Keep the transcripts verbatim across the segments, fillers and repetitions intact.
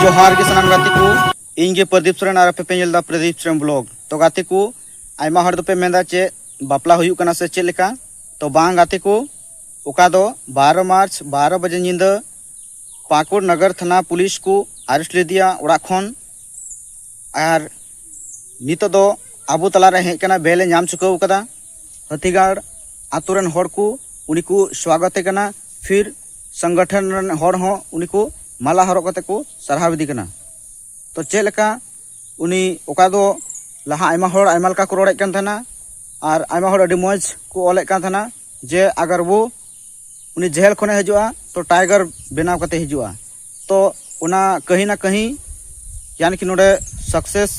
ᱡᱚᱦᱟᱨ ᱜᱮ ᱥᱟᱱᱟᱢ ᱜᱟᱛᱮ ᱠᱚ, ᱤᱧ ᱜᱮ ᱯᱨᱚᱫᱤᱯ ᱥᱚᱨᱮᱱ ᱟᱨ ᱟᱯᱮ ᱯᱮ ᱧᱮᱞ ᱮᱫᱟ ᱯᱨᱚᱫᱤᱯ ᱥᱚᱨᱮᱱ ᱵᱞᱚᱜ᱾ ᱛᱚ ᱜᱟᱛᱮ ᱠᱚ, ᱟᱭᱢᱟ ᱦᱚᱲ ᱫᱚᱯᱮ ᱢᱮᱱᱫᱟ ᱪᱮᱫ ᱵᱟᱯᱞᱟ ᱦᱩᱭᱩᱜ ᱠᱟᱱᱟ ᱥᱮ ᱪᱮᱫ ᱞᱮᱠᱟ? ᱛᱚ ᱵᱟᱝ ᱜᱟᱛᱮ ᱠᱚ, ᱚᱠᱟ ᱫᱚ ᱵᱟᱨᱚ ᱢᱟᱨᱪ ᱵᱟᱨᱚ ᱵᱟᱡᱮ ᱧᱤᱫᱟᱹ ᱯᱟᱹᱠᱩᱲ ᱱᱚᱜᱚᱨ ᱛᱷᱟᱱᱟ ᱯᱩᱞᱤᱥ ᱠᱚ ᱟᱨᱮᱥᱴ ᱞᱮᱫᱮᱭᱟ ᱚᱲᱟᱜ ᱠᱷᱚᱱ᱾ ᱟᱨ ᱱᱤᱛᱚᱜ ᱫᱚ ᱟᱵᱚ ᱛᱟᱞᱟᱨᱮ ᱦᱮᱡ ᱠᱟᱱᱟ, ᱵᱮᱞ ᱮ ᱧᱟᱢ ᱪᱩᱠᱟᱹᱣ ᱠᱟᱫᱟ᱾ ᱦᱟᱹᱛᱤᱜᱟᱲ ᱟᱛᱳ ᱨᱮᱱ ᱦᱚᱲ ᱠᱚ ᱩᱱᱤ ᱠᱚ ᱥᱣᱟᱜᱚᱛᱮ ᱠᱟᱱᱟ, ᱯᱷᱤᱨ ᱥᱚᱝᱜᱚᱴᱷᱚᱱ ᱨᱮᱱ ᱦᱚᱲ ᱦᱚᱸ ᱩᱱᱤ ᱠᱚ ᱢᱟᱞᱟ ᱦᱚᱨᱚᱜ ᱠᱟᱛᱮ ᱠᱚ ᱥᱟᱨᱦᱟᱣ ᱤᱫᱤ ᱠᱟᱱᱟ᱾ ᱛᱚ ᱪᱮᱫ ᱞᱮᱠᱟ ᱩᱱᱤ, ᱚᱠᱟ ᱫᱚ ᱞᱟᱦᱟ ᱟᱭᱢᱟ ᱦᱚᱲ ᱟᱭᱢᱟ ᱞᱮᱠᱟ ᱠᱚ ᱨᱚᱲᱮᱫ ᱠᱟᱱ ᱛᱟᱦᱮᱱᱟ ᱟᱨ ᱟᱭᱢᱟ ᱦᱚᱲ ᱟᱹᱰᱤ ᱢᱚᱡᱽ ᱠᱚ ᱚᱞᱮᱫ ᱠᱟᱱ ᱛᱟᱦᱮᱱᱟ ᱡᱮ ᱟᱜᱟᱨ ᱵᱚ ᱩᱱᱤ ᱡᱮᱦᱮᱞ ᱠᱷᱚᱱᱮ ᱦᱤᱡᱩᱜᱼᱟ ᱛᱚ ᱴᱟᱭᱜᱟᱨ ᱵᱮᱱᱟᱣ ᱠᱟᱛᱮ ᱦᱤᱡᱩᱜᱼᱟ᱾ ᱛᱚ ᱚᱱᱟ ᱠᱟᱹᱦᱤ ᱱᱟ ᱠᱟᱹᱦᱤ ᱭᱟᱱᱤ ᱠᱤ ᱱᱚᱰᱮ ᱥᱟᱠᱥᱮᱥ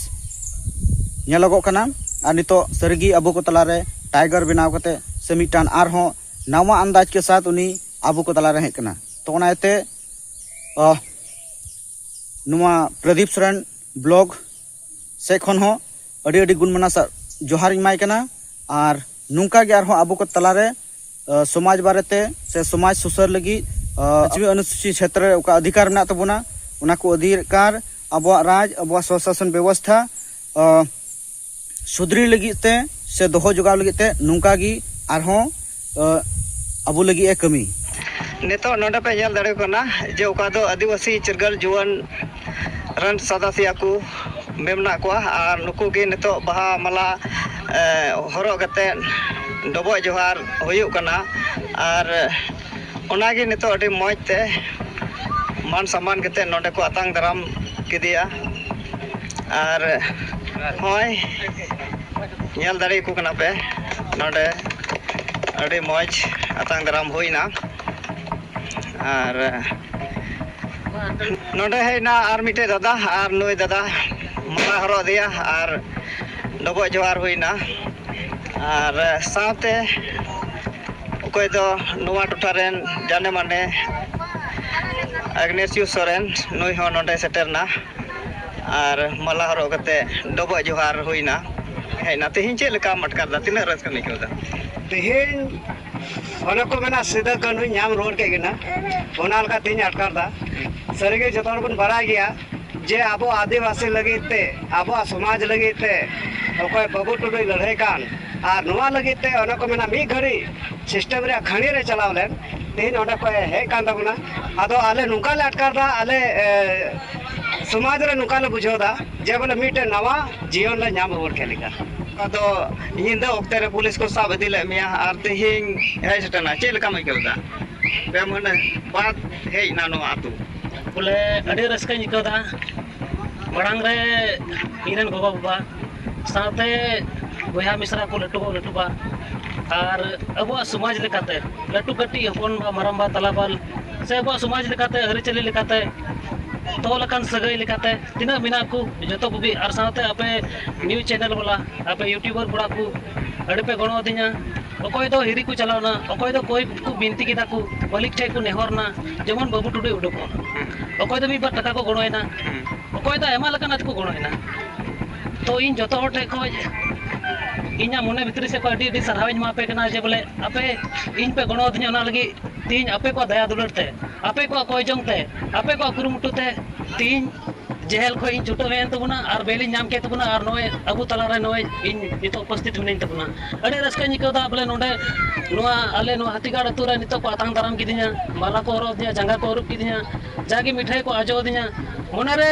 ᱧᱮᱞᱚᱜᱚᱜ ᱠᱟᱱᱟ᱾ ᱟᱨ ᱱᱤᱛᱚᱜ ᱥᱟᱹᱨᱤᱜᱮ ᱟᱵᱚ ᱠᱚ ᱛᱟᱞᱟᱨᱮ ᱴᱟᱭᱜᱟᱨ ᱵᱮᱱᱟᱣ ᱠᱟᱛᱮ ᱥᱮ ᱢᱤᱫᱴᱟᱝ ᱟᱨᱦᱚᱸ ᱱᱟᱣᱟ ᱟᱱᱫᱟᱡᱽ ᱠᱮ ᱥᱟᱛᱷ ᱩᱱᱤ ᱟᱵᱚ ᱠᱚ ᱛᱟᱞᱟᱨᱮ ᱦᱮᱡ ᱠᱟᱱᱟ᱾ ᱛᱚ ᱚᱱᱟ ᱤᱭᱟᱹᱛᱮ ᱟᱦ, ᱱᱚᱣᱟ ᱯᱨᱚᱫᱤᱯ ᱥᱚᱨᱮᱱ ᱵᱞᱚᱜ ᱥᱮᱫ ᱠᱷᱚᱱ ᱦᱚᱸ ᱟᱹᱰᱤ ᱟᱹᱰᱤ ᱜᱩᱱ ᱢᱟᱱᱟᱣ ᱥᱟ-, ᱡᱚᱦᱟᱨᱤᱧ ᱮᱢᱟᱭ ᱠᱟᱱᱟ᱾ ᱟᱨ ᱱᱚᱝᱠᱟ ᱜᱮ ᱟᱨᱦᱚᱸ ᱟᱵᱚ ᱠᱚ ᱛᱟᱞᱟᱨᱮ ᱟᱦ, ᱥᱚᱢᱟᱡᱽ ᱵᱟᱨᱮᱛᱮ ᱥᱮ ᱥᱚᱢᱟᱡᱽ ᱥᱩᱥᱟᱹᱨ ᱞᱟᱹᱜᱤᱫ ᱟᱦ, ᱯᱚᱪᱷᱤᱢᱤ ᱚᱱᱩᱥᱩᱪᱤ ᱪᱷᱮᱛᱨᱚ ᱨᱮ ᱚᱠᱟ ᱚᱫᱷᱤᱠᱟᱨ ᱢᱮᱱᱟᱜ ᱛᱟᱵᱚᱱᱟ, ᱚᱱᱟ ᱠᱚ ᱚᱫᱷᱤᱠᱟᱨ, ᱟᱵᱚᱣᱟᱜ ᱨᱟᱡᱽ, ᱟᱵᱚᱣᱟᱜ ᱥᱚᱥᱟᱥᱚᱱ ᱵᱮᱵᱚᱥᱛᱷᱟ ᱟᱦ, ᱥᱩᱫᱷᱨᱤ ᱞᱟᱹᱜᱤᱫ ᱛᱮ ᱥᱮ ᱫᱚᱦᱚ ᱡᱚᱜᱟᱣ ᱞᱟᱹᱜᱤᱫ ᱛᱮ ᱱᱚᱝᱠᱟ ᱜᱮ ᱟᱨᱦᱚᱸ ᱟᱦ, ᱟᱵᱚ ᱞᱟᱹᱜᱤᱫ ᱮ ᱠᱟᱹᱢᱤ᱾ ᱱᱤᱛᱚᱜ ᱱᱚᱰᱮ ᱯᱮ ᱧᱮᱞ ᱫᱟᱲᱮᱭᱟᱜ ᱠᱟᱱᱟ ᱡᱮ ᱚᱠᱟ ᱫᱚ ᱟᱹᱫᱤᱵᱟᱹᱥᱤ ᱪᱤᱨᱜᱟᱹᱞ ᱡᱩᱣᱟᱹᱱ ᱨᱮᱱ ᱥᱟᱫᱟᱥᱤᱭᱟ ᱠᱚ ᱢᱮᱱᱟᱜ ᱠᱚᱣᱟ, ᱟᱨ ᱱᱩᱠᱩ ᱜᱮ ᱱᱤᱛᱚᱜ ᱵᱟᱦᱟ ᱢᱟᱞᱟ ᱮ, ᱦᱚᱨᱚᱜ ᱠᱟᱛᱮ ᱰᱚᱵᱚᱜ ᱡᱚᱦᱟᱨ ᱦᱩᱭᱩᱜ ᱠᱟᱱᱟ᱾ ᱟᱨ ᱚᱱᱟᱜᱮ ᱱᱤᱛᱚᱜ ᱟᱹᱰᱤ ᱢᱚᱡᱽ ᱛᱮ ᱢᱟᱱ ᱥᱚᱱᱢᱟᱱ ᱠᱟᱛᱮ ᱱᱚᱰᱮ ᱠᱚ ᱟᱛᱟᱝ ᱫᱟᱨᱟᱢ ᱠᱮᱫᱮᱭᱟ᱾ ᱟᱨ ᱱᱚᱜᱼᱚᱭ ᱧᱮᱞ ᱫᱟᱲᱮᱭᱟᱠᱚ ᱠᱟᱱᱟ ᱯᱮ ᱱᱚᱰᱮ ᱟᱹᱰᱤ ᱢᱚᱡᱽ ᱟᱛᱟᱝ ᱫᱟᱨᱟᱢ ᱦᱩᱭᱱᱟ᱾ ᱟᱨ ᱱᱚᱰᱮ ᱦᱮᱡ ᱮᱱᱟ ᱟᱨ ᱢᱤᱫᱴᱮᱡ ᱫᱟᱫᱟ, ᱟᱨ ᱱᱩᱭ ᱫᱟᱫᱟ ᱢᱟᱞᱟ ᱦᱚᱨᱚᱜ ᱟᱫᱮᱭᱟ ᱟᱨ ᱰᱚᱵᱚᱜ ᱡᱚᱦᱟᱨ ᱦᱩᱭᱱᱟ᱾ ᱟᱨ ᱥᱟᱶᱛᱮ ᱚᱠᱚᱭ ᱫᱚ ᱱᱚᱣᱟ ᱴᱚᱴᱷᱟ ᱨᱮᱱ ᱡᱟᱱᱮ ᱢᱟᱱᱮ ᱟᱜᱽᱱᱮᱥᱤᱭᱩ ᱥᱚᱨᱮᱱ, ᱱᱩᱭ ᱦᱚᱸ ᱱᱚᱰᱮ ᱥᱮᱴᱮᱨ ᱮᱱᱟ᱾ ᱟᱨ ᱢᱟᱞᱟ ᱦᱚᱨᱚᱜ ᱠᱟᱛᱮ ᱰᱚᱵᱚᱜ ᱡᱚᱦᱟᱨ ᱦᱩᱭᱱᱟ᱾ ᱦᱮᱡ ᱮᱱᱟ᱾ ᱛᱮᱦᱮᱧ ᱪᱮᱫ ᱞᱮᱠᱟᱢ ᱟᱴᱠᱟᱨ ᱮᱫᱟ? ᱛᱤᱱᱟᱹᱜ ᱨᱟᱹᱥᱠᱟᱹᱢ ᱟᱹᱭᱠᱟᱹᱣ ᱮᱫᱟ? ᱛᱮᱦᱮᱧ ᱚᱱᱮ ᱠᱚ ᱢᱮᱱᱟ, ᱥᱤᱫᱩ ᱠᱟᱹᱱᱦᱩᱧ ᱧᱟᱢ ᱨᱩᱣᱟᱹᱲ ᱠᱮᱫ ᱠᱤᱱᱟ, ᱚᱱᱟ ᱞᱮᱠᱟ ᱛᱮᱦᱮᱧ ᱟᱴᱠᱟᱨ ᱫᱟ᱾ ᱥᱟᱹᱨᱤᱜᱮ ᱡᱚᱛᱚ ᱦᱚᱲ ᱵᱚᱱ ᱵᱟᱲᱟᱭ ᱜᱮᱭᱟ ᱡᱮ ᱟᱵᱚ ᱟᱹᱫᱤᱵᱟᱹᱥᱤ ᱞᱟᱹᱜᱤᱫ ᱛᱮ, ᱟᱵᱚᱣᱟᱜ ᱥᱚᱢᱟᱡᱽ ᱞᱟᱹᱜᱤᱫ ᱛᱮ ᱚᱠᱚᱭ ᱵᱟᱹᱵᱩ ᱴᱩᱰᱩᱭ ᱞᱟᱹᱲᱦᱟᱹᱭ ᱠᱟᱱ, ᱟᱨ ᱱᱚᱣᱟ ᱞᱟᱹᱜᱤᱫ ᱛᱮ ᱚᱱᱮ ᱠᱚ ᱢᱮᱱᱟ, ᱢᱤᱫ ᱜᱷᱟᱹᱲᱤ ᱥᱤᱥᱴᱮᱢ ᱨᱮᱭᱟᱜ ᱠᱷᱟᱹᱲᱤ ᱨᱮ ᱪᱟᱞᱟᱣ ᱞᱮᱱ, ᱛᱮᱦᱮᱧ ᱚᱸᱰᱮ ᱠᱷᱚᱱ ᱦᱮᱡ ᱠᱟᱱ ᱛᱟᱵᱚᱱᱟ᱾ ᱟᱫᱚ ᱟᱞᱮ ᱱᱚᱝᱠᱟ ᱞᱮ ᱟᱴᱠᱟᱨ ᱫᱟ, ᱟᱞᱮ, ᱮ, ᱥᱚᱢᱟᱡᱽ ᱨᱮ ᱱᱚᱝᱠᱟ ᱞᱮ ᱵᱩᱡᱷᱟᱹᱣ ᱫᱟ ᱡᱮ ᱵᱚᱞᱮ ᱢᱤᱫᱴᱮᱱ ᱱᱟᱣᱟ ᱡᱤᱭᱚᱱ ᱞᱮ ᱧᱟᱢ ᱨᱩᱣᱟᱹᱲ ᱠᱮᱫ ᱞᱮᱠᱟ᱾ ᱟᱫᱚ ᱧᱤᱫᱟᱹ ᱚᱠᱛᱮ ᱨᱮ ᱯᱩᱞᱤᱥ ᱠᱚ ᱥᱟᱵ ᱤᱫᱤ ᱞᱮᱫ ᱢᱮᱭᱟ ᱟᱨ ᱛᱮᱦᱮᱧ ᱦᱮᱡ ᱥᱮᱴᱮᱨᱱᱟ, ᱪᱮᱫ ᱞᱮᱠᱟᱢ ᱟᱹᱭᱠᱟᱹᱣ ᱫᱟ? ᱯᱮ ᱢᱟᱹᱦᱱᱟᱹ ᱵᱟᱫ ᱦᱮᱡ ᱮᱱᱟ ᱱᱚᱣᱟ ᱟᱹᱛᱩ᱾ ᱵᱚᱞᱮ ᱟᱹᱰᱤ ᱨᱟᱹᱥᱠᱟᱹᱧ ᱟᱹᱭᱠᱟᱹᱣ ᱫᱟ᱾ ᱢᱟᱲᱟᱝ ᱨᱮ ᱤᱧ ᱨᱮᱱ ᱜᱚᱜᱚ ᱵᱟᱵᱟ ᱥᱟᱶᱛᱮ ᱵᱚᱭᱦᱟ ᱢᱤᱥᱨᱟ ᱠᱚ, ᱞᱟᱹᱴᱩ ᱜᱚ ᱞᱟᱹᱴᱩ ᱵᱟ, ᱟᱨ ᱟᱵᱚᱣᱟᱜ ᱥᱚᱢᱟᱡᱽ ᱞᱮᱠᱟᱛᱮ ᱞᱟᱹᱴᱩ ᱠᱟᱹᱴᱤᱡ, ᱦᱚᱯᱚᱱ ᱵᱟ ᱢᱟᱨᱟᱝ ᱵᱟ ᱛᱟᱞᱟ ᱵᱟ, ᱥᱮ ᱟᱵᱚᱣᱟᱜ ᱥᱚᱢᱟᱡᱽ ᱞᱮᱠᱟᱛᱮ, ᱟᱹᱨᱤᱪᱟᱹᱞᱤ ᱞᱮᱠᱟᱛᱮ, ᱛᱚᱞ ᱟᱠᱟᱱ ᱥᱟᱹᱜᱟᱹᱭ ᱞᱮᱠᱟᱛᱮ ᱛᱤᱱᱟᱹᱜ ᱢᱮᱱᱟᱜ ᱠᱚ ᱡᱚᱛᱚ ᱠᱚᱜᱮ, ᱟᱨ ᱥᱟᱶᱛᱮ ᱟᱯᱮ news channel ᱵᱟᱞᱟ, ᱟᱯᱮ YouTuber ᱠᱚᱲᱟ ᱠᱚ ᱟᱹᱰᱤ ᱯᱮ ᱜᱚᱲᱚ ᱟᱹᱫᱤᱧᱟ᱾ ᱚᱠᱚᱭ ᱫᱚ ᱦᱤᱨᱤ ᱠᱚ ᱪᱟᱞᱟᱣᱱᱟ, ᱚᱠᱚᱭ ᱫᱚ ᱠᱚᱭ ᱠᱚ ᱵᱤᱱᱛᱤ ᱠᱮᱫᱟ ᱠᱚ, ᱢᱟᱹᱞᱤᱠ ᱴᱷᱮᱡ ᱠᱚ ᱱᱮᱦᱚᱨᱱᱟ, ᱡᱮᱢᱚᱱ ᱵᱟᱹᱵᱩ ᱴᱩᱰᱩᱭ ᱩᱰᱩᱠᱚᱜ᱾ ᱚᱠᱚᱭ ᱫᱚ ᱢᱤᱫ ᱵᱟᱨ ᱴᱟᱠᱟ ᱠᱚ ᱜᱚᱲᱚᱭᱮᱱᱟ, ᱚᱠᱚᱭ ᱫᱚ ᱟᱭᱢᱟ ᱞᱮᱠᱟᱱᱟᱜ ᱛᱮᱠᱚ ᱜᱚᱲᱚᱭᱮᱱᱟ᱾ ᱛᱚ ᱤᱧ ᱡᱚᱛᱚ ᱦᱚᱲ ᱴᱷᱮᱡ ᱠᱷᱚᱡ ᱤᱧᱟᱹᱜ ᱢᱚᱱᱮ ᱵᱷᱤᱛᱨᱤ ᱥᱮᱫ ᱠᱷᱚᱡ ᱟᱹᱰᱤ ᱟᱹᱰᱤ ᱥᱟᱨᱦᱟᱣ ᱤᱧ ᱮᱢᱟ ᱯᱮ ᱠᱟᱱᱟ ᱡᱮ ᱵᱚᱞᱮ ᱟᱯᱮ ᱤᱧ ᱯᱮ ᱜᱚᱲᱚ ᱟᱹᱫᱤᱧᱟ, ᱚᱱᱟ ᱞᱟᱹᱜᱤᱫ ᱛᱮᱦᱤᱧ ᱟᱯᱮ ᱠᱚᱣᱟᱜ ᱫᱟᱭᱟ ᱫᱩᱞᱟᱹᱲ ᱛᱮ, ᱟᱯᱮ ᱠᱚᱣᱟᱜ ᱠᱚᱭ ᱡᱚᱝ ᱛᱮ, ᱟᱯᱮ ᱠᱚᱣᱟᱜ ᱠᱩᱨᱩᱢᱩᱴᱩ ᱛᱮ ᱛᱮᱦᱤᱧ ᱡᱮᱦᱮᱞ ᱠᱷᱚᱡ ᱤᱧ ᱪᱷᱩᱴᱟᱹᱣ ᱦᱮᱡ ᱮᱱ ᱛᱟᱵᱚᱱᱟ ᱟᱨ ᱵᱮᱞ ᱤᱧ ᱧᱟᱢ ᱠᱮᱫ ᱛᱟᱵᱚᱱᱟ ᱟᱨ ᱱᱚᱜᱼᱚᱭ ᱟᱵᱚ ᱛᱟᱞᱟᱨᱮ ᱱᱚᱜᱼᱚᱭ ᱤᱧ ᱱᱤᱛᱚᱜ ᱩᱯᱚᱥᱛᱷᱤᱛ ᱢᱤᱱᱟᱹᱧ ᱛᱟᱵᱚᱱᱟ᱾ ᱟᱹᱰᱤ ᱨᱟᱹᱥᱠᱟᱹᱧ ᱟᱹᱭᱠᱟᱹᱣ ᱮᱫᱟ ᱵᱚᱞᱮ ᱱᱚᱰᱮ ᱱᱚᱣᱟ ᱟᱞᱮ ᱱᱚᱣᱟ ᱦᱟᱹᱛᱤᱜᱟᱲ ᱟᱹᱛᱩ ᱨᱮ ᱱᱤᱛᱚᱜ ᱠᱚ ᱟᱛᱟᱝ ᱫᱟᱨᱟᱢ ᱠᱤᱫᱤᱧᱟ, ᱢᱟᱞᱟ ᱠᱚ ᱦᱚᱨᱚᱜ ᱟᱹᱫᱤᱧᱟ, ᱡᱟᱸᱜᱟ ᱠᱚ ᱟᱹᱨᱩᱵ ᱠᱤᱫᱤᱧᱟ, ᱡᱟᱜᱮ ᱢᱤᱴᱷᱟᱹᱭ ᱠᱚ ᱟᱡᱚ ᱟᱹᱫᱤᱧᱟ᱾ ᱢᱚᱱᱮᱨᱮ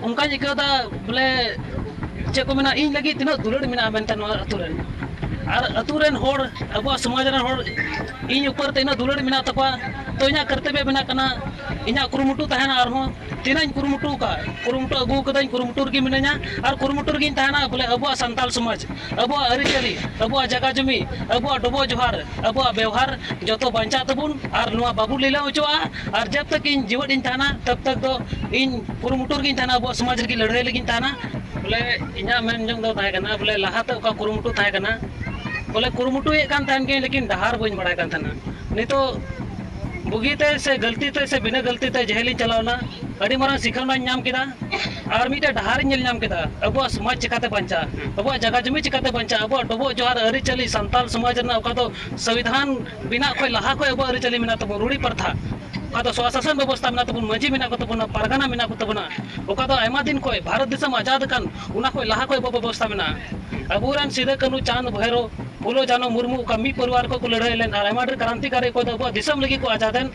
ᱚᱱᱠᱟᱧ ᱟᱹᱭᱠᱟᱹᱣ ᱮᱫᱟ ᱵᱚᱞᱮ ᱪᱮᱫ ᱠᱚ ᱢᱮᱱᱟ, ᱤᱧ ᱞᱟᱹᱜᱤᱫ ᱛᱤᱱᱟᱹᱜ ᱫᱩᱞᱟᱹᱲ ᱢᱮᱱᱟᱜᱼᱟ ᱢᱮᱱᱛᱮ ᱱᱚᱣᱟ ᱟᱹᱛᱩ ᱨᱮᱱ ᱟᱨ ᱟᱹᱛᱩ ᱨᱮᱱ ᱦᱚᱲ, ᱟᱵᱚᱣᱟᱜ ᱥᱚᱢᱟᱡᱽ ᱨᱮᱱ ᱦᱚᱲ ᱤᱧ ᱩᱯᱚᱨ ᱛᱮ ᱤᱱᱟᱹᱜ ᱫᱩᱞᱟᱹᱲ ᱢᱮᱱᱟᱜ ᱛᱟᱠᱚᱣᱟ᱾ ᱛᱚ ᱤᱧᱟᱹᱜ ᱠᱟᱨᱛᱚᱵᱵᱚ ᱵᱮᱱᱟᱜ ᱠᱟᱱᱟ, ᱤᱧᱟᱹᱜ ᱠᱩᱨᱩᱢᱩᱴᱩ ᱛᱟᱦᱮᱱᱟ ᱟᱨᱦᱚᱸ ᱛᱤᱱᱟᱹᱜ ᱤᱧ ᱠᱩᱨᱩᱢᱩᱴᱩ ᱟᱠᱟᱫ, ᱠᱩᱨᱩᱢᱩᱴᱩ ᱟᱹᱜᱩ ᱠᱟᱹᱫᱟᱹᱧ, ᱠᱩᱨᱩᱢᱩᱴᱩ ᱨᱮᱜᱮ ᱢᱤᱱᱟᱹᱧᱟ ᱟᱨ ᱠᱩᱨᱩᱢᱩᱴᱩ ᱨᱮᱜᱮᱧ ᱛᱟᱦᱮᱱᱟ᱾ ᱵᱚᱞᱮ ᱟᱵᱚᱣᱟᱜ ᱥᱟᱱᱛᱟᱞ ᱥᱚᱢᱟᱡᱽ, ᱟᱵᱚᱣᱟᱜ ᱟᱹᱨᱤᱪᱟᱹᱞᱤ, ᱟᱵᱚᱣᱟᱜ ᱡᱟᱭᱜᱟ ᱡᱚᱢᱤ, ᱟᱵᱚᱣᱟᱜ ᱰᱚᱵᱚᱜ ᱡᱚᱦᱟᱨ, ᱟᱵᱚᱣᱟᱜ ᱵᱮᱣᱦᱟᱨ ᱡᱚᱛᱚ ᱵᱟᱧᱪᱟᱜ ᱛᱟᱵᱚᱱ ᱟᱨ ᱱᱚᱣᱟ ᱵᱟᱵᱚ ᱞᱤᱞᱟᱹᱣ ᱦᱚᱪᱚᱣᱟᱜᱼᱟ᱾ ᱟᱨ ᱡᱟᱵ ᱛᱟᱠ ᱤᱧ ᱡᱤᱣᱮᱫ ᱤᱧ ᱛᱟᱦᱮᱱᱟ, ᱛᱟᱵ ᱛᱟᱠ ᱫᱚ ᱤᱧ ᱠᱩᱨᱩᱢᱩᱴᱩ ᱨᱮᱜᱮᱧ ᱛᱟᱦᱮᱱᱟ, ᱟᱵᱚᱣᱟᱜ ᱥᱚᱢᱟᱡᱽ ᱞᱟᱹᱜᱤᱫ ᱞᱟᱹᱲᱦᱟᱹᱭ ᱞᱟᱹᱜᱤᱫ ᱤᱧ ᱛᱟᱦᱮᱱᱟ᱾ ᱵᱚᱞᱮ ᱤᱧᱟᱹᱜ ᱢᱮᱱ ᱡᱚᱝ ᱫᱚ ᱛᱟᱦᱮᱸ ᱠᱟᱱᱟ, ᱵᱚᱞᱮ ᱞᱟᱦᱟᱛᱮ ᱚᱠᱟ ᱠᱩᱨᱩᱢᱩᱴᱩ ᱛᱟᱦᱮᱸ ᱠᱟᱱᱟ, ᱵᱚᱞᱮ ᱠᱩᱨᱩᱢᱩᱴᱩᱭᱮᱫ ᱠᱟᱱ ᱛᱟᱦᱮᱱ ᱜᱤᱭᱟᱹᱧ, ᱞᱮᱠᱤᱱ ᱰᱟᱦᱟᱨ ᱵᱟᱹᱧ ᱵᱟᱲᱟᱭ ᱠᱟᱱ ᱛᱟᱦᱮᱱᱟ᱾ ᱱᱤᱛᱚᱜ ᱵᱩᱜᱤᱛᱮ ᱥᱮ ᱜᱟᱹᱞᱛᱤ ᱛᱮ ᱥᱮ ᱵᱤᱱᱟᱹ ᱜᱟᱹᱞᱛᱤ ᱛᱮ ᱡᱮᱦᱮᱞᱤᱧ ᱪᱟᱞᱟᱣᱱᱟ, ᱟᱹᱰᱤ ᱢᱟᱨᱟᱝ ᱥᱤᱠᱷᱟᱹᱣᱱᱟᱧ ᱧᱟᱢ ᱠᱮᱫᱟ᱾ ᱟᱨ ᱢᱤᱫᱴᱮᱡ ᱰᱟᱦᱟᱨ ᱤᱧ ᱧᱮᱞ ᱧᱟᱢ ᱠᱮᱫᱟ, ᱟᱵᱚᱣᱟᱜ ᱥᱚᱢᱟᱡᱽ ᱪᱤᱠᱟᱛᱮ ᱵᱟᱧᱪᱟᱜᱼᱟ, ᱟᱵᱚᱣᱟᱜ ᱡᱟᱭᱜᱟ ᱡᱚᱢᱤ ᱪᱤᱠᱟᱛᱮ ᱵᱟᱧᱪᱟᱜᱼᱟ, ᱟᱵᱚᱣᱟᱜ ᱰᱚᱵᱚᱜ ᱡᱚᱦᱟᱨ ᱟᱹᱨᱤᱪᱟᱹᱞᱤ, ᱥᱟᱱᱛᱟᱞ ᱥᱚᱢᱟᱡᱽ ᱨᱮᱱᱟᱜ ᱚᱠᱟ ᱫᱚ ᱥᱚᱝᱵᱤᱫᱷᱟᱱ ᱵᱮᱱᱟᱜ ᱠᱷᱚᱱ ᱞᱟᱦᱟ ᱠᱷᱚᱱ ᱟᱵᱚᱣᱟᱜ ᱟᱹᱨᱤᱪᱟᱹᱞᱤ ᱢᱮᱱᱟᱜ ᱛᱟᱵᱚᱱ, ᱨᱩᱲᱤ ᱯᱨᱚᱛᱷᱟ, ᱚᱠᱟ ᱫᱚ ᱥᱚᱥᱟᱥᱚᱱ ᱵᱮᱵᱚᱥᱛᱷᱟ ᱢᱮᱱᱟᱜ ᱛᱟᱵᱚᱱ, ᱢᱟᱹᱡᱷᱤ ᱢᱮᱱᱟᱜ ᱠᱚ ᱛᱟᱵᱚᱱᱟ, ᱯᱟᱨᱜᱟᱱᱟ ᱢᱮᱱᱟᱜ ᱠᱚ ᱛᱟᱵᱚᱱᱟ, ᱚᱠᱟ ᱫᱚ ᱟᱭᱢᱟ ᱫᱤᱱ ᱠᱷᱚᱱ ᱵᱷᱟᱨᱚᱛ ᱫᱤᱥᱚᱢ ᱟᱡᱟᱫ ᱟᱠᱟᱱ ᱚᱱᱟ ᱠᱷᱚᱱ ᱞᱟᱦᱟ ᱠᱷᱚᱱ ᱟᱵᱚᱣᱟᱜ ᱵᱮᱵᱚᱥᱛᱷᱟ ᱢᱮᱱᱟᱜᱼᱟ᱾ ᱟᱵᱚᱨᱮᱱ ᱥᱤᱫᱟᱹ ᱠᱟᱹᱱᱦᱩ, ᱪᱟᱸᱫᱽ ᱵᱷᱟᱭᱨᱳ, ᱯᱷᱩᱞᱳ ᱡᱷᱟᱱᱳ ᱢᱩᱨᱢᱩ, ᱚᱠᱟ ᱢᱤᱫ ᱯᱚᱨᱤᱵᱟᱨ ᱠᱚ ᱠᱚ ᱞᱟᱹᱲᱦᱟᱹᱭ ᱞᱮᱱ ᱟᱨ ᱟᱭᱢᱟ ᱰᱷᱮᱨ ᱠᱨᱟᱱᱛᱤᱠᱟᱨᱤ ᱚᱠᱚᱭ ᱫᱚ ᱟᱵᱚᱣᱟᱜ ᱫᱤᱥᱚᱢ ᱞᱟᱹᱜᱤᱫ ᱠᱚ ᱟᱡᱟᱫ ᱮᱱ,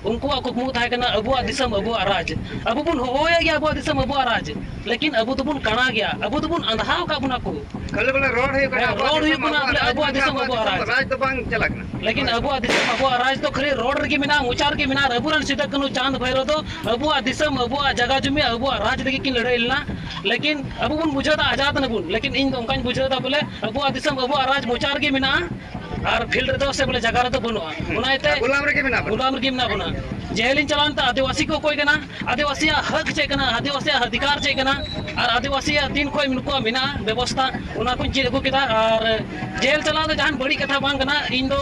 ᱩᱱᱠᱩᱣᱟᱜ ᱠᱩᱠᱢᱩ ᱛᱟᱦᱮᱸ ᱠᱟᱱᱟ ᱟᱵᱚᱣᱟᱜ ᱫᱤᱥᱚᱢ, ᱟᱵᱚᱣᱟᱜ ᱨᱟᱡᱽ᱾ ᱟᱵᱚ ᱵᱚᱱ ᱦᱚᱦᱚᱭᱮᱫ ᱜᱮᱭᱟ ᱟᱵᱚᱣᱟᱜ ᱫᱤᱥᱚᱢ, ᱟᱵᱚᱣᱟᱜ ᱨᱟᱡᱽ, ᱞᱮᱠᱤᱱ ᱟᱵᱚ ᱫᱚᱵᱚᱱ ᱠᱟᱬᱟ ᱜᱮᱭᱟ, ᱟᱵᱚ ᱫᱚᱵᱚᱱ ᱟᱸᱫᱷᱟᱣ ᱟᱠᱟᱫ ᱵᱚᱱᱟ ᱠᱚ᱾ ᱠᱷᱟᱹᱞᱤ ᱵᱚᱞᱮ ᱨᱚᱲ ᱦᱩᱭᱩᱜ ᱠᱟᱱᱟ, ᱦᱮᱸ, ᱟᱵᱚᱣᱟᱜ ᱨᱚᱲ ᱫᱤᱥᱚᱢ, ᱦᱩᱭᱩᱜ ᱠᱟᱱᱟ ᱟᱵᱚᱣᱟᱜ ᱵᱚᱞᱮ ᱨᱟᱡᱽ ᱟᱵᱚᱣᱟᱜ ᱢᱮᱱᱠᱷᱟᱱ ᱫᱤᱥᱚᱢ, ᱟᱵᱚᱣᱟᱜ ᱟᱵᱚᱣᱟᱜ ᱨᱟᱡᱽ᱾ ᱨᱟᱡᱽ ᱫᱚ ᱵᱟᱝ ᱪᱟᱞᱟᱜ ᱠᱟᱱᱟ᱾ ᱞᱮᱠᱤᱱ ᱟᱵᱚᱣᱟᱜ ᱫᱤᱥᱚᱢ, ᱟᱵᱚᱣᱟᱜ ᱨᱟᱡᱽ ᱫᱚ ᱠᱷᱟᱹᱞᱤ ᱨᱚᱲ ᱨᱮᱜᱮ ᱢᱮᱱᱟᱜᱼᱟ, ᱢᱚᱪᱟ ᱨᱮᱜᱮ ᱢᱮᱱᱟᱜᱼᱟ᱾ ᱟᱨ ᱟᱵᱚᱨᱮᱱ ᱥᱤᱫᱟᱹ ᱠᱟᱹᱱᱦᱩ ᱪᱟᱸᱫᱽ ᱵᱷᱟᱭᱨᱳ ᱫᱚ ᱟᱵᱚᱣᱟᱜ ᱫᱤᱥᱚᱢ, ᱟᱵᱚᱣᱟᱜ ᱡᱟᱭᱜᱟ ᱡᱩᱢᱤ, ᱟᱵᱚᱣᱟᱜ ᱨᱟᱡᱽ ᱞᱟᱹᱜᱤᱫ ᱠᱤᱱ ᱞᱟᱹᱲᱦᱟᱹᱭ ᱞᱮᱱᱟ᱾ ᱞᱮᱠᱤᱱ ᱟᱵᱚ ᱵᱚᱱ ᱵᱩᱡᱷᱟᱹᱣ ᱮᱫᱟ ᱟᱡᱟᱫ ᱱᱟᱵᱚᱱ, ᱞᱮᱠᱤᱱ ᱤᱧ ᱫᱚ ᱚᱱᱠᱟᱧ ᱵᱩᱡᱷᱟᱹᱣ ᱮᱫᱟ ᱵᱚᱞᱮ ᱟᱵᱚᱣᱟᱜ ᱫᱤᱥᱚᱢ, ᱟᱵᱚᱣᱟᱜ ᱨᱟᱡᱽ ᱢᱚᱪᱟ ᱨᱮᱜᱮ ᱢᱮᱱᱟᱜᱼᱟ, ᱟᱨ ᱯᱷᱤᱞᱰ ᱨᱮᱫᱚ ᱥᱮ ᱵᱚᱞᱮ ᱡᱟᱭᱜᱟ ᱨᱮᱫᱚ ᱵᱟᱹᱱᱩᱜᱼᱟ᱾ ᱚᱱᱟ ᱤᱭᱟᱹᱛᱮ ᱜᱩᱞᱟᱢ ᱨᱮᱜᱮ ᱢᱮᱱᱟᱜ ᱵᱚᱱᱟ᱾ ᱜᱩᱞᱟᱢ ᱨᱮᱜᱮ ᱢᱮᱱᱟᱜ ᱵᱚᱱᱟ᱾ ᱡᱮᱦᱮᱞᱤᱧ ᱪᱟᱞᱟᱣ ᱮᱱᱛᱮ ᱟᱹᱫᱤᱵᱟᱹᱥᱤ ᱠᱚ ᱚᱠᱚᱭ ᱠᱟᱱᱟ? ᱟᱹᱫᱤᱵᱟᱹᱥᱤᱭᱟᱜ ᱦᱚᱠ ᱪᱮᱫ ᱠᱟᱱᱟ? ᱟᱹᱫᱤᱵᱟᱹᱥᱤᱭᱟᱜ ᱚᱫᱷᱤᱠᱟᱨ ᱪᱮᱫ ᱠᱟᱱᱟ? ᱟᱨ ᱟᱹᱫᱤᱵᱟᱹᱥᱤᱭᱟᱜ ᱛᱤᱱ ᱠᱷᱚᱱ ᱱᱩᱠᱩᱣᱟᱜ ᱢᱮᱱᱟᱜᱼᱟ ᱵᱮᱵᱚᱥᱛᱷᱟ, ᱚᱱᱟ ᱠᱚᱧ ᱪᱮᱫ ᱟᱹᱜᱩ ᱠᱮᱫᱟ᱾ ᱟᱨ ᱡᱮᱦᱮᱞ ᱪᱟᱞᱟᱣ ᱫᱚ ᱡᱟᱦᱟᱱ ᱵᱟᱹᱲᱤᱡ ᱠᱟᱛᱷᱟ ᱵᱟᱝ ᱠᱟᱱᱟ, ᱤᱧ ᱫᱚ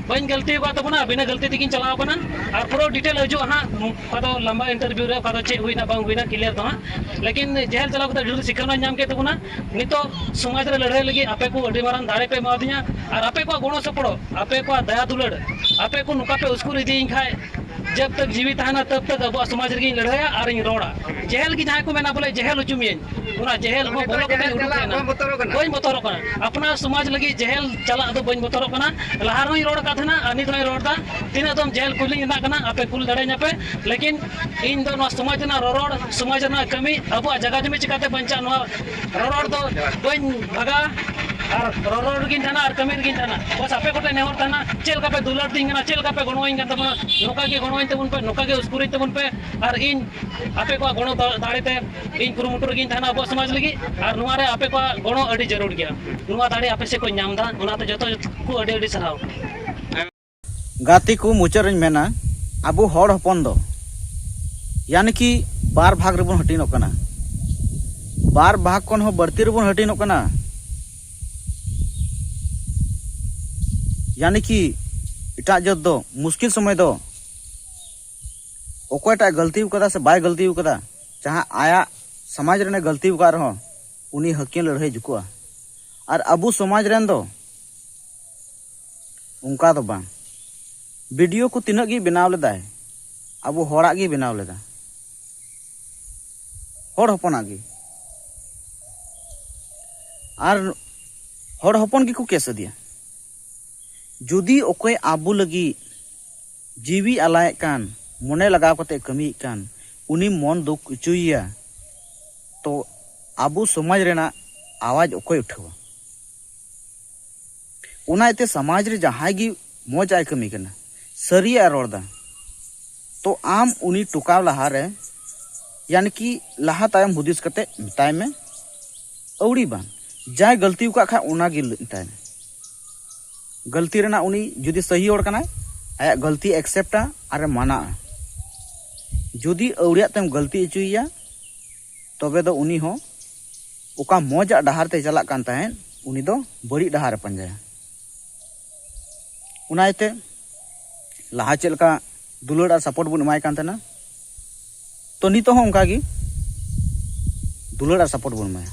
ᱵᱟᱹᱧ ᱜᱟᱹᱞᱛᱤ ᱟᱠᱟᱫ ᱛᱟᱵᱚᱱᱟ, ᱵᱤᱱᱟᱹ ᱜᱟᱹᱞᱛᱤ ᱛᱮᱜᱮᱧ ᱪᱟᱞᱟᱣ ᱠᱟᱱᱟ᱾ ᱟᱨ ᱯᱩᱨᱟᱹ ᱰᱤᱴᱮᱞ ᱦᱤᱡᱩᱜᱼᱟ ᱦᱟᱸᱜ, ᱚᱠᱟ ᱫᱚ ᱞᱟᱢᱵᱟ ᱤᱱᱴᱟᱨᱵᱷᱤᱭᱩ ᱨᱮ ᱚᱠᱟ ᱫᱚ ᱪᱮᱫ ᱦᱩᱭᱱᱟ ᱵᱟᱝ ᱦᱩᱭᱱᱟ ᱠᱞᱤᱭᱟᱨ ᱫᱚ ᱦᱟᱸᱜ᱾ ᱞᱮᱠᱤᱱ ᱡᱮᱦᱮᱞ ᱪᱟᱞᱟᱣ ᱠᱟᱛᱮ ᱟᱹᱰᱤ ᱰᱷᱮᱨ ᱥᱤᱠᱷᱟᱹᱣᱱᱟᱧ ᱧᱟᱢ ᱠᱮᱫ ᱛᱟᱵᱚᱱᱟ᱾ ᱱᱤᱛᱚᱜ ᱥᱚᱢᱟᱡᱽ ᱨᱮ ᱞᱟᱹᱲᱦᱟᱹᱭ ᱞᱟᱹᱜᱤᱫ ᱟᱯᱮ ᱠᱚ ᱟᱹᱰᱤ ᱢᱟᱨᱟᱝ ᱫᱟᱲᱮ ᱯᱮ ᱮᱢᱟᱣᱫᱤᱧᱟ, ᱟᱨ ᱟᱯᱮ ᱠᱚᱣᱟᱜ ᱜᱚᱲᱚ ᱥᱚᱯᱚᱦᱚᱫ, ᱟᱯᱮ ᱠᱚᱣᱟᱜ ᱫᱟᱭᱟ ᱫᱩᱞᱟᱹᱲ, ᱟᱯᱮ ᱠᱚ ᱱᱚᱝᱠᱟ ᱯᱮ ᱩᱥᱠᱩᱨ ᱤᱫᱤᱭᱤᱧ ᱠᱷᱟᱡ, ᱡᱟᱵ ᱛᱟᱠ ᱡᱤᱣᱤ ᱛᱟᱦᱮᱱᱟ ᱛᱟᱵ ᱛᱟᱠ ᱟᱵᱚᱣᱟᱜ ᱥᱚᱢᱟᱡᱽ ᱨᱮᱜᱮᱧ ᱞᱟᱹᱲᱦᱟᱹᱭᱟ ᱟᱨᱤᱧ ᱨᱚᱲᱟ᱾ ᱡᱮᱦᱮᱞ ᱜᱮ ᱡᱟᱦᱟᱸᱭ ᱠᱚ ᱢᱮᱱᱟ ᱵᱚᱞᱮ ᱡᱮᱦᱮᱞ ᱦᱚᱪᱚ ᱢᱤᱭᱟᱹᱧ, ᱚᱱᱟ ᱡᱮᱦᱮᱞ ᱦᱚᱸ ᱵᱚᱞᱚ ᱠᱟᱛᱮᱧ ᱩᱰᱩᱠ ᱛᱟᱦᱮᱱᱟ᱾ ᱵᱟᱹᱧ ᱵᱚᱛᱚᱨᱚᱜ ᱠᱟᱱᱟ᱾ ᱟᱯᱱᱟᱨ ᱥᱚᱢᱟᱡᱽ ᱞᱟᱹᱜᱤᱫ ᱡᱮᱦᱮᱞ ᱪᱟᱞᱟᱜ ᱫᱚ ᱵᱟᱹᱧ ᱵᱚᱛᱚᱨᱚᱜ ᱠᱟᱱᱟ᱾ ᱞᱟᱦᱟ ᱨᱮᱦᱚᱸᱧ ᱨᱚᱲ ᱟᱠᱟᱫ ᱛᱟᱦᱮᱱᱟ ᱟᱨ ᱱᱤᱛ ᱦᱚᱸᱧ ᱨᱚᱲ ᱮᱫᱟ, ᱛᱤᱱᱟᱹᱜ ᱫᱚᱢ ᱡᱮᱦᱮᱞ ᱠᱩᱞᱤᱧ ᱨᱮᱱᱟᱜ ᱠᱟᱱᱟ, ᱟᱯᱮ ᱠᱩᱞ ᱫᱟᱲᱮᱭᱟᱹᱧᱟ ᱯᱮ᱾ ᱞᱮᱠᱤᱱ ᱤᱧ ᱫᱚ ᱱᱚᱣᱟ ᱥᱚᱢᱟᱡᱽ ᱨᱮᱱᱟᱜ ᱨᱚᱨᱚᱲ, ᱥᱚᱢᱟᱡᱽ ᱨᱮᱱᱟᱜ ᱠᱟᱹᱢᱤ, ᱟᱵᱚᱣᱟᱜ ᱡᱟᱭᱜᱟ ᱡᱚᱢᱤ ᱪᱤᱠᱟᱛᱮ ᱵᱟᱧᱪᱟᱜᱼᱟ, ᱱᱚᱣᱟ ᱨᱚᱨᱚᱲ ᱫᱚ ᱵᱟᱹᱧ ᱵᱷᱟᱜᱟ᱾ ᱟᱨ ᱨᱚᱨᱚᱲ ᱨᱮᱜᱤᱧ ᱛᱟᱦᱮᱱᱟ ᱟᱨ ᱠᱟᱹᱢᱤ ᱨᱮᱜᱤᱧ ᱛᱟᱦᱮᱱᱟ᱾ ᱵᱟᱥ ᱟᱯᱮ ᱠᱚᱴᱷᱮᱱ ᱱᱮᱦᱚᱨ ᱛᱟᱦᱮᱱᱟ, ᱪᱮᱫ ᱞᱮᱠᱟ ᱯᱮ ᱫᱩᱞᱟᱹᱲ ᱫᱤᱧ ᱠᱟᱱᱟ, ᱪᱮᱫ ᱞᱮᱠᱟ ᱯᱮ ᱜᱚᱲᱚᱣᱟᱹᱧ ᱠᱟᱱ ᱛᱟᱵᱚᱱᱟ, ᱱᱚᱝᱠᱟ ᱜᱮ ᱜᱚᱲᱚᱣᱟᱹᱧ ᱛᱟᱵᱚᱱ ᱯᱮ, ᱱᱚᱝᱠᱟ ᱜᱮ ᱩᱥᱠᱩᱨᱤᱧ ᱛᱟᱵᱚᱱ ᱯᱮ᱾ ᱟᱨ ᱤᱧ ᱟᱯᱮ ᱠᱚᱣᱟᱜ ᱜᱚᱲᱚ ᱫᱟ-, ᱫᱟᱲᱮ ᱛᱮ ᱤᱧ ᱠᱩᱨᱩᱢᱩᱴᱩ ᱨᱮᱜᱤᱧ ᱛᱟᱦᱮᱱᱟ ᱟᱵᱚᱣᱟᱜ ᱥᱚᱢᱟᱡᱽ ᱞᱟᱹᱜᱤᱫ᱾ ᱟᱨ ᱱᱚᱣᱟ ᱨᱮ ᱟᱯᱮ ᱠᱚᱣᱟᱜ ᱜᱚᱲᱚ ᱟᱹᱰᱤ ᱡᱟᱹᱨᱩᱲ ᱜᱮᱭᱟ᱾ ᱱᱚᱣᱟ ᱫᱟᱲᱮ ᱟᱯᱮ ᱥᱮᱫ ᱠᱷᱚᱱ ᱧᱟᱢ ᱮᱫᱟ, ᱚᱱᱟᱛᱮ ᱡᱚᱛᱚ ᱠᱚ ᱟᱹᱰᱤ ᱟᱹᱰᱤ ᱥᱟᱨᱦᱟᱣ᱾ ᱜᱟᱛᱮ ᱠᱚ, ᱢᱩᱪᱟᱹᱫ ᱨᱮᱧ ᱢᱮᱱᱟ, ᱟᱵᱚ ᱦᱚᱲ ᱦᱚᱯᱚᱱ ᱫᱚ ᱭᱟᱱᱤ ᱠᱤ ᱵᱟᱨ ᱵᱷᱟᱜᱽ ᱨᱮᱵᱚᱱ ᱦᱟᱹᱴᱤᱧᱚᱜ ᱠᱟᱱᱟ, ᱵᱟᱨ ᱵᱷᱟᱜᱽ ᱠᱷᱚᱱ ᱦᱚᱸ ᱵᱟᱹᱲᱛᱤ ᱨᱮᱵᱚᱱ ᱦᱟᱹᱴᱤᱧᱚᱜ ᱠᱟᱱᱟ᱾ ᱭᱟᱱᱤ ᱠᱤ ᱮᱴᱟᱜ ᱡᱟᱹᱛ ᱫᱚ ᱢᱩᱥᱠᱤᱞ ᱥᱚᱢᱚᱭ ᱫᱚ ᱚᱠᱚᱭᱴᱟᱜ ᱜᱟᱹᱞᱛᱤ ᱟᱠᱟᱫᱟ ᱥᱮ ᱵᱟᱭ ᱜᱟᱹᱞᱛᱤ ᱟᱠᱟᱫᱟ, ᱡᱟᱦᱟᱸ ᱟᱭᱟᱜ ᱥᱚᱢᱟᱡᱽ ᱨᱮᱱᱮ ᱜᱟᱹᱞᱛᱤ ᱟᱠᱟᱫ ᱨᱮᱦᱚᱸ ᱩᱱᱤ ᱦᱟᱹᱠᱤᱱ ᱞᱟᱹᱲᱦᱟᱹᱭ ᱡᱩᱠᱩᱜᱼᱟ᱾ ᱟᱨ ᱟᱵᱚ ᱥᱚᱢᱟᱡᱽ ᱨᱮᱱ ᱫᱚ ᱚᱱᱠᱟ ᱫᱚ ᱵᱟᱝ᱾ ᱵᱷᱤᱰᱤᱭᱳ ᱠᱚ ᱛᱤᱱᱟᱹᱜ ᱜᱮ ᱵᱮᱱᱟᱣ ᱞᱮᱫᱟᱭ, ᱟᱵᱚ ᱦᱚᱲᱟᱜ ᱜᱮ ᱵᱮᱱᱟᱣ ᱞᱮᱫᱟ, ᱦᱚᱲ ᱦᱚᱯᱚᱱᱟᱜ ᱜᱮ᱾ ᱟᱨ ᱦᱚᱲ ᱦᱚᱯᱚᱱ ᱜᱮᱠᱚ ᱠᱮᱥ ᱟᱫᱮᱭᱟ᱾ ᱡᱩᱫᱤ ᱚᱠᱚᱭ ᱟᱵᱚ ᱞᱟᱹᱜᱤᱫ ᱡᱤᱣᱤ ᱟᱞᱟᱭᱮᱫ ᱠᱟᱱ, ᱢᱚᱱᱮ ᱞᱟᱜᱟᱣ ᱠᱟᱛᱮ ᱠᱟᱹᱢᱤᱭᱮᱫ ᱠᱟᱱ, ᱩᱱᱤ ᱢᱚᱱ ᱫᱩᱠ ᱦᱚᱪᱚᱭᱮᱭᱟ, ᱛᱚ ᱟᱵᱚ ᱥᱚᱢᱟᱡᱽ ᱨᱮᱱᱟᱜ ᱟᱣᱟᱡᱽ ᱚᱠᱚᱭ ᱩᱴᱷᱟᱹᱣᱟ? ᱚᱱᱟ ᱤᱭᱟᱹᱛᱮ ᱥᱚᱢᱟᱡᱽ ᱨᱮ ᱡᱟᱦᱟᱸᱭ ᱜᱮ ᱢᱚᱡᱽ ᱟᱭ ᱠᱟᱹᱢᱤ ᱠᱟᱱᱟ, ᱥᱟᱹᱨᱤᱭᱟᱜ ᱮ ᱨᱚᱲ ᱮᱫᱟ, ᱛᱚ ᱟᱢ ᱩᱱᱤ ᱴᱚᱠᱟᱣ ᱞᱟᱦᱟᱨᱮ, ᱭᱟᱱᱤ ᱠᱤ ᱞᱟᱦᱟ ᱛᱟᱭᱚᱢ ᱦᱩᱫᱤᱥ ᱠᱟᱛᱮ ᱢᱮᱛᱟᱭ ᱢᱮ, ᱟᱹᱣᱲᱤ ᱵᱟᱝ᱾ ᱡᱟᱭ ᱜᱟᱹᱞᱛᱤ ᱟᱠᱟᱫ ᱠᱷᱟᱡ ᱚᱱᱟᱜᱮ ᱢᱮᱛᱟᱭ ᱢᱮ᱾ ᱜᱟᱹᱞᱛᱤ ᱨᱮᱱᱟᱜ ᱩᱱᱤ ᱡᱩᱫᱤ ᱥᱟᱹᱦᱤ ᱦᱚᱲ ᱠᱟᱱᱟᱭ, ᱟᱭᱟᱜ ᱜᱟᱹᱞᱛᱤ ᱮᱠᱥᱮᱯᱴᱟ ᱟᱨᱮ ᱢᱟᱱᱟᱜᱼᱟ᱾ ᱡᱩᱫᱤ ᱟᱹᱣᱲᱤᱭᱟᱜ ᱛᱮᱢ ᱜᱟᱹᱞᱛᱤ ᱦᱚᱪᱚᱭᱮᱭᱟ, ᱛᱚᱵᱮ ᱫᱚ ᱩᱱᱤ ᱦᱚᱸ ᱚᱠᱟ ᱢᱚᱡᱽ ᱟᱜ ᱰᱟᱦᱟᱨ ᱛᱮᱭ ᱪᱟᱞᱟᱜ ᱠᱟᱱ ᱛᱟᱦᱮᱸᱫ, ᱩᱱᱤ ᱫᱚ ᱵᱟᱹᱲᱤᱡ ᱰᱟᱦᱟᱨ ᱮ ᱯᱟᱸᱡᱟᱭᱟ᱾ ᱚᱱᱟ ᱤᱭᱟᱹᱛᱮ ᱞᱟᱦᱟ ᱪᱮᱫ ᱞᱮᱠᱟ ᱫᱩᱞᱟᱹᱲ ᱟᱨ ᱥᱟᱯᱳᱨᱴ ᱵᱚᱱ ᱮᱢᱟᱭ ᱠᱟᱱ ᱛᱟᱦᱮᱱᱟ, ᱛᱚ ᱱᱤᱛᱚᱜ ᱦᱚᱸ ᱚᱱᱠᱟ ᱜᱮ ᱫᱩᱞᱟᱹᱲ ᱟᱨ ᱥᱟᱯᱳᱨᱴ ᱵᱚᱱ ᱮᱢᱟᱭᱟ᱾